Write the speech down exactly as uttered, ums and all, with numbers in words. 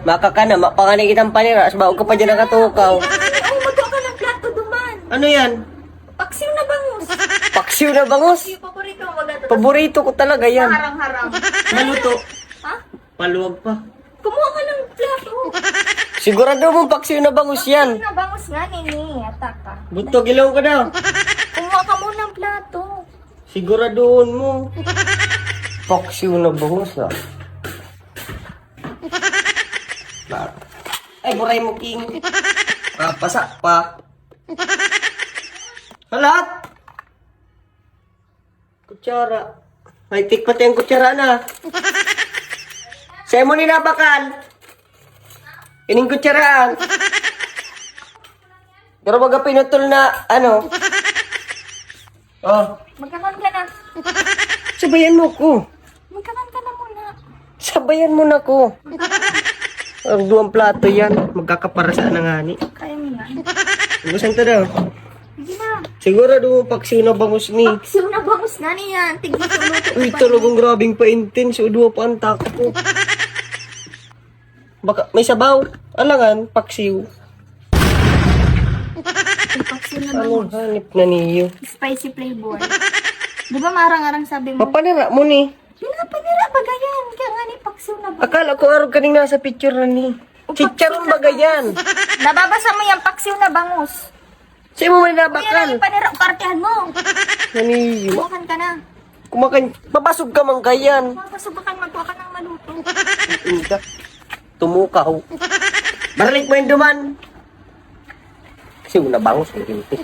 Baka ka na, mapanganay kitang panira, sa baog ka pa dyan nakatukaw. Ay, magkuha ka ng plato duman. Ano yan? Paksiw na bangus. Paksiw na bangus? Yung paborito ko, wala to. Paborito ko talaga yan. Harang-harang. Maluto. Ha? Paluwag pa. Kumuha ka ng plato. Sigurado mo paksiw na bangus yan. Na bangus nga, nini. Ataka. Butog, ilaw ka daw. Kumuha ka muna ng plato. Siguraduhon mo. Paksiw na bangus ah. Ay, buray mo, King. Ah, pasa pa. Halat! Kutsara. May tik pati ang kutsara na. Sa'yo mo ni nabakal. Ining kutsaraan. Pero baga pinutol na, ano. Oh, Magkakan ka na. Sabayan mo ko. Magkakan ka na muna. Sabayan mo na ko. Ang duwang plato yan. Magkakaparasa na nga ni. Kaya mo yan. Ubusan to daw. Sige na. Sigurado mo paksiw na bangus ni. Paksiw na bangus nga niyan. Tignan ko luto. Uy, talagang grabing pa-intense. O, duwa pa ang tako. Baka may sabaw. Alangan, paksiw. Paksiw na Ano bangus. hanip na niyo? Spicy flavor. Di ba marang-arang sabi mo? Papanira mo ni. Pinapanira ba ganyan? Kaya nga ni paksiw na bangus. Akala ko arog kaning nasa picture na ni. Chicharon ba ganyan? Nababasa mo yung paksiw na bangus. Sa'yo mo may Kaya nabakal. na ipanira, partihan mo. Naniyo. Bukan ka na. Kumakan, papasog ka man ganyan. Mapasubukan, magkuha ka ng maluto. Inda. Tumukaw. Balik mo yung duman. Kasi una bangus ang pinti.